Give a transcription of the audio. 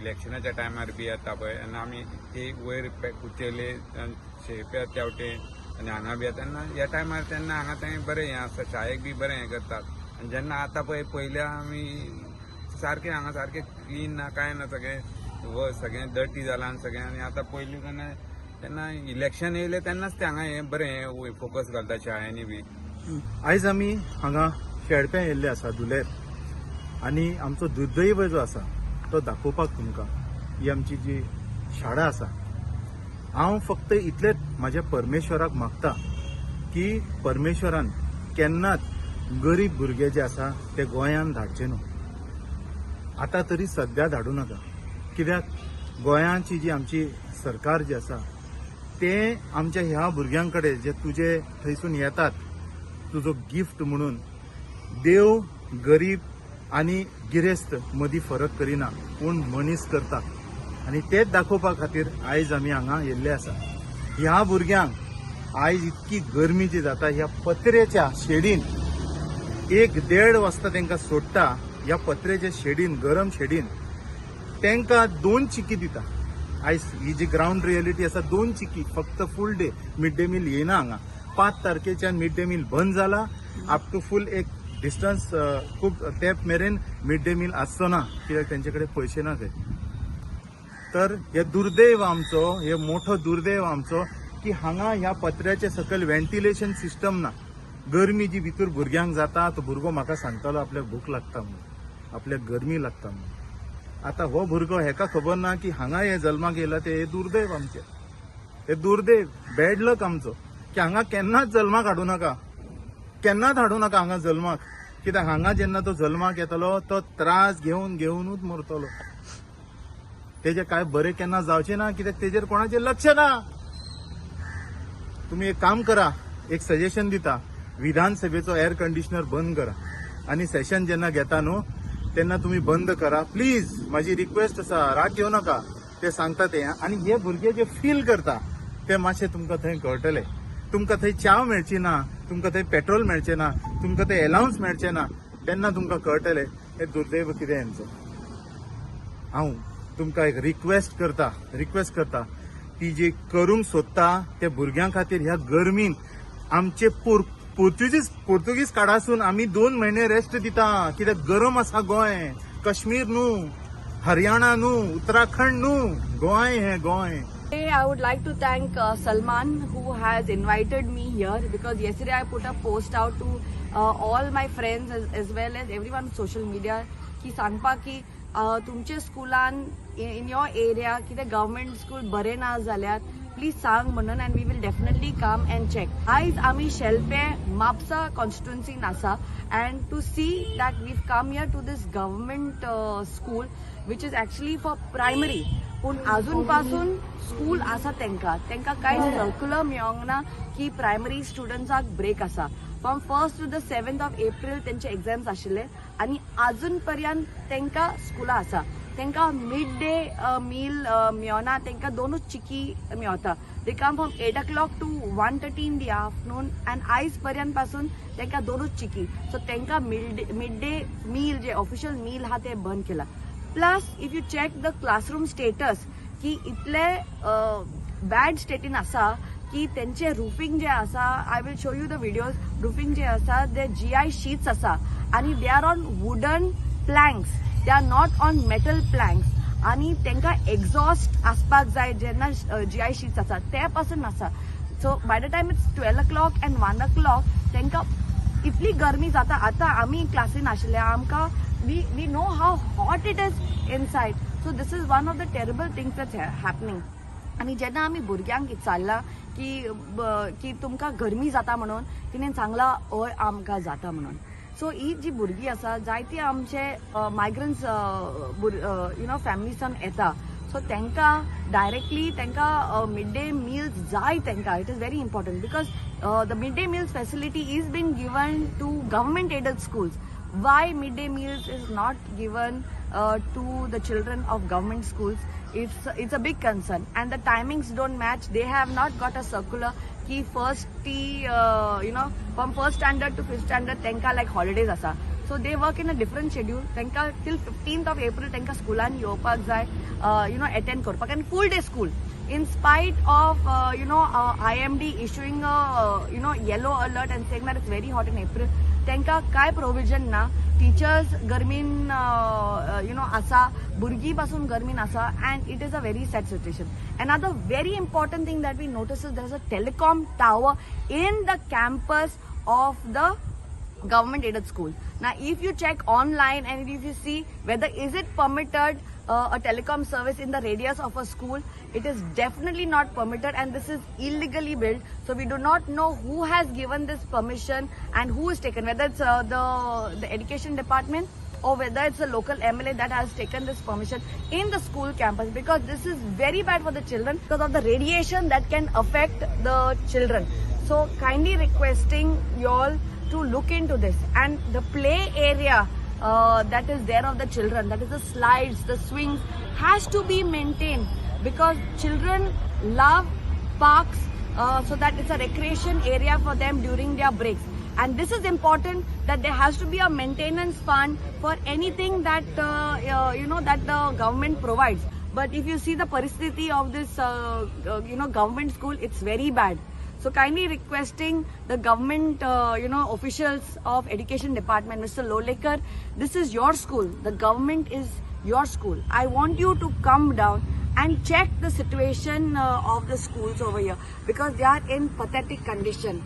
इलेक्शनाच्या टायमार बी येता पळय तेन्ना आमी ती वयर कुचेले शेप्या त्या वटेन आनी हांगा बी येता तेन्ना ह्या टायमार तेन्ना हांगा थंय बरें हें आसता, शाळेक बी बरें हें करतात. आनी जेन्ना आतां पळय पयल्या आमी सारकें हांगा सारकें क्लीन ना कांय ना, सगळें सगळें डर्टी जालां आनी सगळें. आनी आतां पयलीं तेन्ना तेन्ना इलेक्शन येयलें तेन्नाच ते हांगा हें बरें हें फोकस घालता शाळांनी बी. आयज आमी हांगा शेडप्यां येयल्ले आसा धुलेर आनी आमचो दुर्दैव जो आसा तो दाखोवपाक तुमकां ही आमची जी शाळा आसा. हांव फक्त इतलेंच म्हाज्या परमेश्वराक मागता की परमेश्वरान केन्नाच गरीब भुरगे जे आसा ते गोंयान धाडचे न्हू, आतां तरी सद्या धाडूं नाका. कित्याक गोंयांची जी आमची सरकार जी आसा ते आमच्या ह्या भुरग्यां कडेन जे तुजे थंयसून येतात तुजो गिफ्ट म्हणून, देव गरीब आनी गिरेस्त मदीं फरक करिना पूण मनीस करता आनी तेच दाखोवपा खातीर आयज आमी हांगा येयल्ले आसा. ह्या भुरग्यांक आयज इतकी गरमी जी जाता ह्या पत्रेच्या शेडीन 1-1.5 वाजता तांकां सोडटा. ह्या पत्रेच्या शेडीन, गरम शेडीन तांकां 2 चिकी दिता. आयज ही जी ग्रावंड रियलिटी आसा, 2 चिकी फक्त full day, mid day meal येना हांगा. 5 तारखेच्यान मिड डे मील बंद जाला. अप टू फूल एक डिस्टन्स खूब तेप मेरेन मिड डे मील आसचो ना, कित्याक तेंचे कडेन पयशे ना ते. तर हे दुर्दैव आमचो, हे मोठो दुर्दैव आमचो की हांगा ह्या पत्र्याचे सकयल व्हेंटिलेशन सिस्टम ना. गरमी जी भितर भुरग्यांक जाता, तो भुरगो म्हाका सांगतालो आपल्याक भूक लागता म्हणून, आपल्याक गरमी लागता म्हणून. आतां हो भुरगो हेका खबर ना की हांगा हे जल्माक येयला ते. हे दुर्दैव आमचें, हे दुर्दैव बॅड लक आमचो की हांगा केन्नाच जल्माक हाडूं नाका, केन्नाच हाडूं नाका हांगा जल्माक. कित्याक हांगा जेन्ना तो जल्माक येतलो तो त्रास घेवन घेवनूच मरतलो. तेजे काय बरें केन्ना जावचें ना, कित्याक तेजेर कोणाचें लक्ष ना. तुमी एक काम करा, एक सजेशन दिता, विधानसभेचो एअर कंडिशनर बंद करा आनी सेशन जेन्ना घेता न्हू तेन्ना तुमी बंद करा प्लीज. म्हाजी रिक्वेस्ट आसा, राग घेवं नाका. ते सांगता ते आनी हे भुरगे जे फील करता ते मातशें तुमकां थंय कळटले. तुमकां थंय च्याव मेळची ना, तुमकां थंय पेट्रोल मेळचें ना, तुमकां थंय एलावन्स मेळचें ना, तेन्ना तुमकां कळटलें हे दुर्दैव कितें हेंचो. हांव तुमकां एक रिक्वेस्ट करता, रिक्वेस्ट करता ती जी करूंक सोदता ते भुरग्यां खातीर ह्या गरमीन आमचे पोर्तुगीज काडासून आमी 2 म्हयने रेस्ट दिता, कित्याक गरम आसा गोंय. काश्मीर न्हू, हरियाणा न्हू, उत्तराखंड न्हू, गोंय हें Goa. I would like to thank Salman who has invited me here, because yesterday I put a post out to all my friends as well as everyone on social media की सांगपा की तुमचे स्कुलान इन your area कितें government school बरें ना जाल्यार please सांग म्हणून, and we will definitely come and check. आयज आमी शेल्पे म्हापसा कॉन्स्टिट्युन्सीन आसा and to see that we come here to this government school which is actually for primary, पूण आजून पासून स्कूल आसा तेंकां, तेंकां कांय सर्क्युलर मेळोंक ना की प्रायमरी स्टुडंट्साक ब्रेक आसा. From 1st to the 7th of April तेंचे एग्जाम्स आशिल्ले आनी आजून पर्यंत तेंकां स्कुलां आसा. तेंकां मिड डे मील मेळना, तेंकां 2 चिकी मेळता. They come from 8 o'clock to 1:30 in the afternoon and आयज पर्यंत पासून तेंकां 2 चिकी. सो तेंकां मिड डे मील जे ऑफिशियल मील आहा ते बंद केला. Plus if you check the classroom status की इतले बॅड स्टेटीन आसा की तेंचे रुफींग जे आसा, I will show you the videos, roofing जे आसा ते GI sheets आसा आनी they are on wooden planks, they are not on metal planks. आनी तेंकां एक्झॉस्ट आसपाक जाय जेन्ना GI sheets आसा ते पासून आसा. So by the time it's 12 o'clock and 1 o'clock तेंकां इतली गरमी जाता. आतां आमी क्लासीन आशिल्ले, आमकां we know how hot it is inside. So this is one of the terrible things that's happening. आनी जेन्ना आमी भुरग्यांक विचारलां की तुमकां गरमी जाता म्हणून, तिणें सांगलां हय आमकां जाता म्हणून. सो ही जी भुरगीं आसा जायती आमचे मायग्रंट्स you know फॅमिलीसान येता. सो तांकां डायरेक्टली तांकां मिड डे मिल्स जाय तांकां. It is very important because the mid day meals facility is been given to government aided schools. Why midday meals is not given to the children of government schools? It's a big concern, and the timings don't match. They have not got a circular ki first you know from 1st standard to 5th standard tenka like holidays asa. So they work in a different schedule. तांकां till 15th of April तांकां स्कुलान येवपाक जाय, you know attend करपाक, आनी full day school in spite of IMD issuing a yellow alert and saying that it's very hot in April. तांकां कांय provision ना. टिचर्स गरमीन you know आसा, भुरगीं पासून गरमीन आसा, and it is a very sad situation. Another very important thing that we notice is there is a telecom tower in the campus of the government aided school. Now if you check online and if you see whether is it permitted a telecom service in the radius of a school, it is definitely not permitted, and this is illegally built. So we do not know who has given this permission and who is taken, whether it's the education department or whether it's a local MLA that has taken this permission in the school campus, because this is very bad for the children because of the radiation that can affect the children. So kindly requesting you all to look into this. And the play area that is there of the children, that is the slides, the swings, has to be maintained, because children love parks, so that it's a recreation area for them during their breaks. And this is important, that there has to be a maintenance fund for anything that that the government provides. But if you see the paristhiti of this government school, it's very bad. So kindly requesting the government officials of education department, Mr. Lolayekar, this is your school. The government is your school. I want you to come down and check the situation of the schools over here, because they are in pathetic condition.